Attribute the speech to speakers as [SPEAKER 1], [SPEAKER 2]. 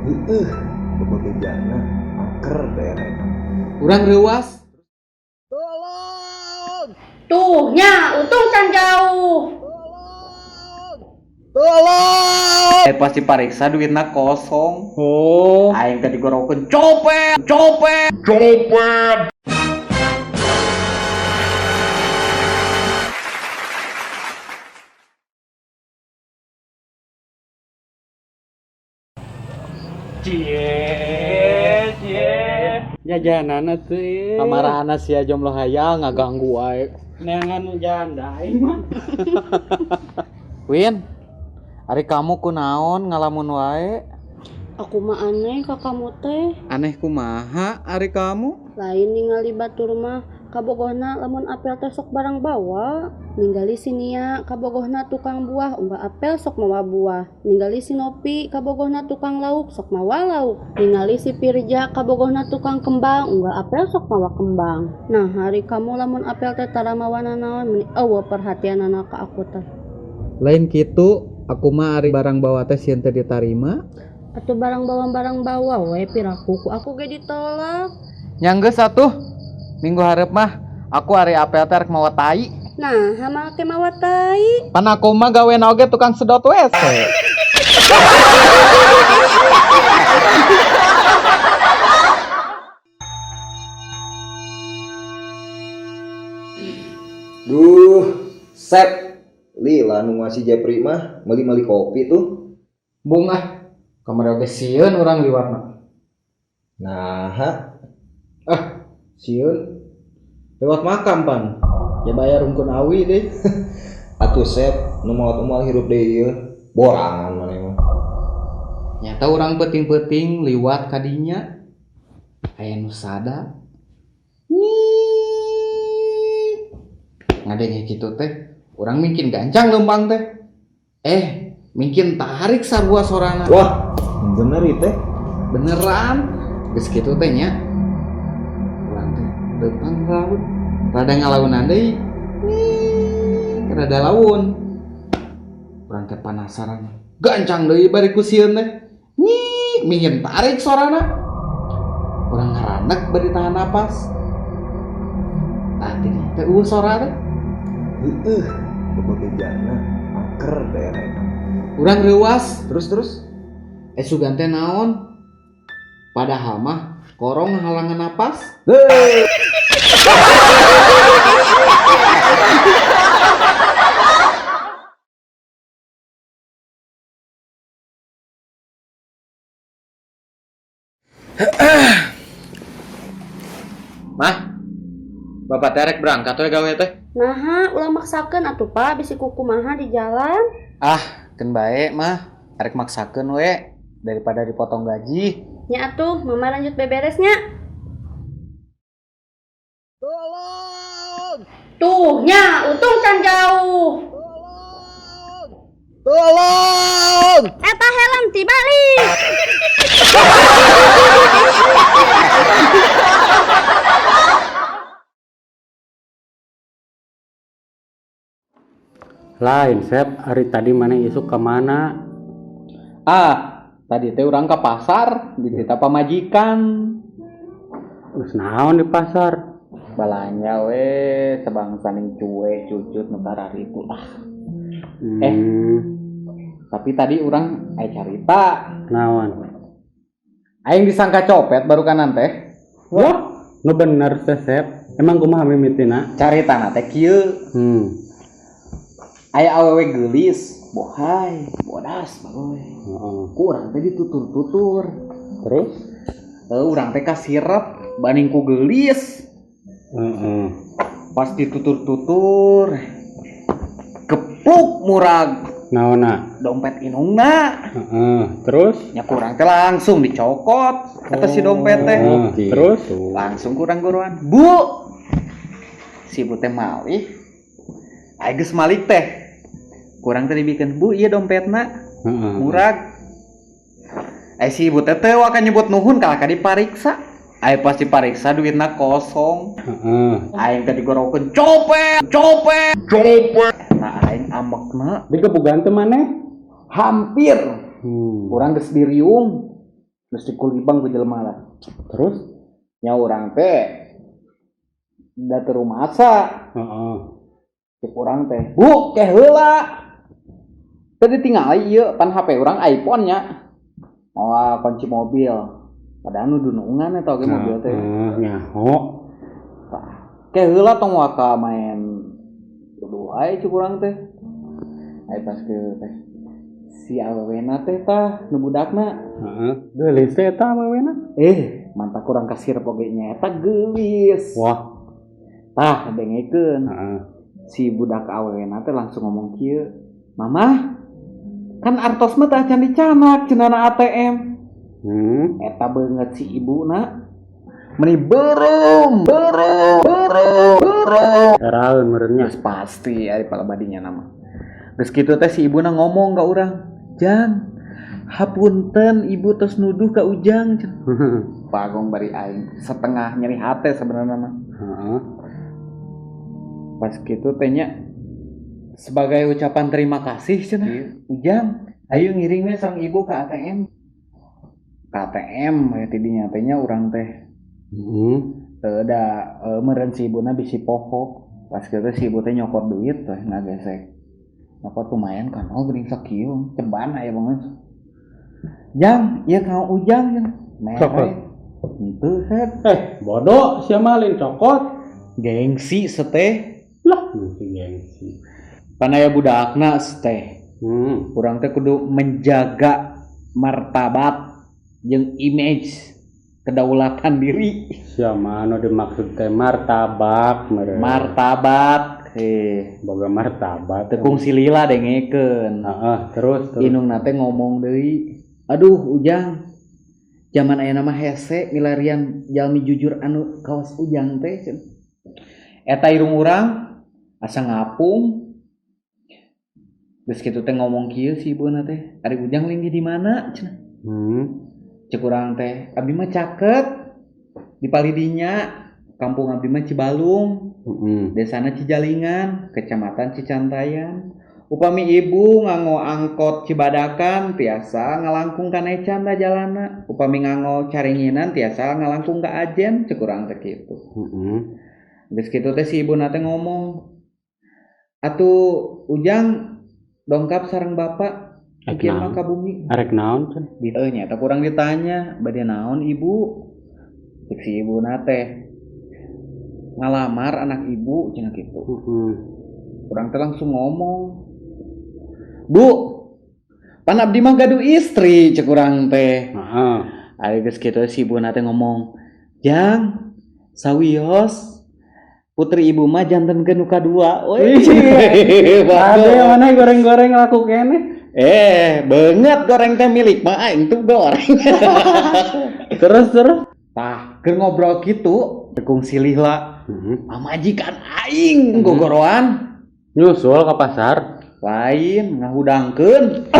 [SPEAKER 1] Heueuh, bebebejana angker daerah eta.
[SPEAKER 2] Urang reuas.
[SPEAKER 3] Tuh nya, untung can jauh.
[SPEAKER 2] Eh, pasti pariksa duitna kosong.
[SPEAKER 4] Oh.
[SPEAKER 2] Aing teh digorokeun copet, copet, copet.
[SPEAKER 4] Cie, cie. Jajanan atuh ieu.
[SPEAKER 2] Kamarana sia jomblo hayang ngaganggu ae.
[SPEAKER 4] Neangan nu janda aing mah.
[SPEAKER 2] Win, ari kamu kunaon ngalamun wae?
[SPEAKER 3] Aku mah aneh ka kamu teh.
[SPEAKER 2] Aneh kumaha ari kamu?
[SPEAKER 3] Lain ningali batur mah kabogohna lamun apel teh sok barang bawa. Ningali si Nia kabogohna tukang buah unggal apel sok mawa buah. Ningali si Nopi kabogohna tukang lauk sok mawa lauk. Ningali si Pirja kabogohna tukang kembang unggal apel sok mawa kembang. Nah, ari kamu lamun apel teh tara mawa nanaon, meni euweuh perhatianana ka aku teh.
[SPEAKER 2] Lain kitu, aku mah ari barang bawa teh sieun teu ditarima.
[SPEAKER 3] Atuh barang bawa barang bawa we piraku ku aku ge ditolak.
[SPEAKER 2] Nya geus atuh. Minggu hareup mah aku ari apel teh rek mawa tai.
[SPEAKER 3] Nah, make mawa tai.
[SPEAKER 2] Pan aku mah gawena oge tukang sedot WC.
[SPEAKER 1] Duh, Sep. Lila nu ngasih Jepri mah meuli-meuli kopi tuh.
[SPEAKER 2] Bung ah, kamari oge sieun urang liwatna.
[SPEAKER 1] Nah,
[SPEAKER 2] Ah, sieun. Lewat makam pan. Ya bayar rungkun awi deh.
[SPEAKER 1] Atuh Sep, nu maot umal hirup deui ieu. Borangan maneh mah.
[SPEAKER 2] Nyata urang peuting-peuting liwat kadinya. Aya nu sada. Nyik. Ngadenge kitu teh, urang mungkin gancang leumpang teh. Eh, mungkin tarik sarua sorana.
[SPEAKER 1] Wah, bener ieu teh.
[SPEAKER 2] Beneran. Geus kitu teh nya. Urang teh leumpang laut. Rada ngalaunan deui. Nyik, rada laun. Urang teh penasaran. Gancang deui bari ku sieun teh. Nyik, mingin tarik sorana. Urang ngaranek bari tahan napas. Tah tadi teh eueuh sora teh.
[SPEAKER 1] Heueuh, bebebejana angker daerah eta.
[SPEAKER 2] Urang reuas.
[SPEAKER 1] Terus terus.
[SPEAKER 2] Eh, sugan teh naon? Padahal mah korong halangan napas.
[SPEAKER 1] Heuh.
[SPEAKER 2] Mah, bapak terek berangkat we gawe teh.
[SPEAKER 3] Naha, ulah maksakeun atuh Pak, bisi kumaha di jalan.
[SPEAKER 2] Ah, keun bae mah, arek maksakeun we daripada dipotong gaji.
[SPEAKER 3] Nya atuh, mama lanjut beberesnya.
[SPEAKER 2] Tolong!
[SPEAKER 3] Tuh nya, untung can jauh.
[SPEAKER 2] Tolong!
[SPEAKER 3] Eta helm tibalik.
[SPEAKER 4] Lain Sep, hari tadi maneh isuk ka mana?
[SPEAKER 2] Ah, tadi teh urang ke pasar, dititah pamajikan.
[SPEAKER 4] Geus naon di pasar?
[SPEAKER 2] Balanja we sebangsa ning cuek cucut nu kararitu ah. Tapi tadi urang aya carita.
[SPEAKER 4] Naon?
[SPEAKER 2] Aing disangka copet baru kanan teh.
[SPEAKER 4] Wah, nu bener teh Sep. Emang kumaha mimitina?
[SPEAKER 2] Caritana teh kieu. Aya awewe geulis, bohai, bodas bae.
[SPEAKER 4] Heeh.
[SPEAKER 2] Ku urang teh ditutur-tutur.
[SPEAKER 4] Terus?
[SPEAKER 2] Urang teh kasirep banding ku geulis.
[SPEAKER 4] Heeh.
[SPEAKER 2] Pas ditutur-tutur gepluk murag.
[SPEAKER 4] Naonna?
[SPEAKER 2] Dompet inungna.
[SPEAKER 4] Heeh. Terus?
[SPEAKER 2] Nya kurang teh langsung dicokot eta si dompet teh.
[SPEAKER 4] Heeh. Terus?
[SPEAKER 2] Langsung kurang guruan. Bu. Si bu teh malih. Ai geus malik teh. Kurang teh dibikeun, Bu, ieu dompetna.
[SPEAKER 4] Heeh.
[SPEAKER 2] Murag. Eh, si ibu teh teu akan nyebut nuhun kalah ka dipariksa. Ai pas dipariksa duitna kosong.
[SPEAKER 4] Heeh.
[SPEAKER 2] Aing teh digorokeun copet, copet, copet. Nah, aing ambekna.
[SPEAKER 4] Digebugan teu maneh?
[SPEAKER 2] Hampir. Urang geus diriung. Geus dikulibang ku jelema lah.
[SPEAKER 4] Terus?
[SPEAKER 2] Nya urang teh da teu rumasa. Cek urang teh, "Bu, ke heula." Teu ditingali ieu pan HP urang iPhone nya. Mawa kunci mobil. Padahal nu dunungan eta oge mobil teh.
[SPEAKER 4] Heeh, nyaho.
[SPEAKER 2] Tah, ke heula tong waka main kudu wae cek urang teh. Ai pas ke teh si awewena teh tah nu budakna.
[SPEAKER 4] Heeh. Geulis teh eta awewena.
[SPEAKER 2] Eh, mantap kurang kasir oge nya eta geulis.
[SPEAKER 4] Wah.
[SPEAKER 2] Tah, dengekeun. Si budak awewena teh langsung ngomong kieu, "Mama, kan artos mah teh acan dicanak cenah ATM." Eta beungeut si ibuna meni beureum, beureum, beureum, beureum.
[SPEAKER 4] Eraeun meureun nya.
[SPEAKER 2] Geus pasti ari palebadinya nama. Geus kitu teh si ibuna ngomong ka urang, "Jang, hapunten ibu tos nuduh ka Ujang," cenah. Bagong bari aing setengah nyeri hate sebenarnya mah. Pas kitu teh nya sebagai ucapan terima kasih cenah. "Ujang, ayo ngiring we sareng ibu ke ATM." Ke ATM we ti dinya teh nya urang teh. Teu da meureun si ibuna bisi poho. Pas kitu si ibu teh nyokot duit teh ngagesek. Nyokot lumayan kan, oh geuning sakieu, ceban aya banget. "Jang, ieu ka Ujang," cenah. Mere.
[SPEAKER 4] Cokot.
[SPEAKER 2] Henteu, Sep.
[SPEAKER 4] Eh, bodoh sia mah lain cokot.
[SPEAKER 2] Gengsi seteh.
[SPEAKER 4] Lah, gengsi gengsi.
[SPEAKER 2] Pan aya budakna seteh. Urang teh kudu menjaga martabat jeung image kedaulatan diri.
[SPEAKER 4] Sia mah nu dimaksud teh martabak meureun.
[SPEAKER 2] Martabat eh
[SPEAKER 4] Boga martabat.
[SPEAKER 2] Teu kungsi lila dengekeun.
[SPEAKER 4] Heeh, terus terus.
[SPEAKER 2] Indungna teh ngomong deui, "Aduh Ujang, zaman ayeuna mah hese milarian jalmi jujur anu kawas Ujang teh," cenah. Eta irung urang asa ngapung. Geus kitu teh ngomong kieu si ibuna teh, "Ari Ujang linggih di mana?" cenah. Cek urang teh, "Abdi mah caket di palidinya, kampung abdi mah Cibalung, desana Cijalingan, kecamatan Cicantayan. Upami ibu nganggo angkot Cibadakan tiasa ngalangkung ka Necan da jalanna. Upami nganggo Caringinan tiasa ngalangkung ka Ajen," cek urang teh kitu. Geus kitu teh si ibuna teh ngomong, "Atuh Ujang dongkap sareng bapak
[SPEAKER 4] Rek
[SPEAKER 2] kieu mah
[SPEAKER 4] naon?
[SPEAKER 2] Ka bumi."
[SPEAKER 4] Arek naon cenah?
[SPEAKER 2] Di nya eta kurang ditanya, "Bade naon ibu?" Cek si ibuna teh, "Ngalamar anak ibu," cenah kitu. Urang teh langsung ngomong, "Bu, pan abdi mah gaduh istri," cek urang teh. Ari geus kitu si ibuna teh ngomong, "Jang, sawios putri ibu mah jantenkeun nu kadua." Wih,
[SPEAKER 4] Ada yang mana goreng-goreng laku keneh.
[SPEAKER 2] Eh, beungeut goreng teh milik mah aing tuh goreng.
[SPEAKER 4] Terus terus.
[SPEAKER 2] Tah, keur ngobrol kitu, tekung silih lah pamajikan aing gogoroan.
[SPEAKER 4] Nyusul ke pasar.
[SPEAKER 2] Lain ngahudangkeun.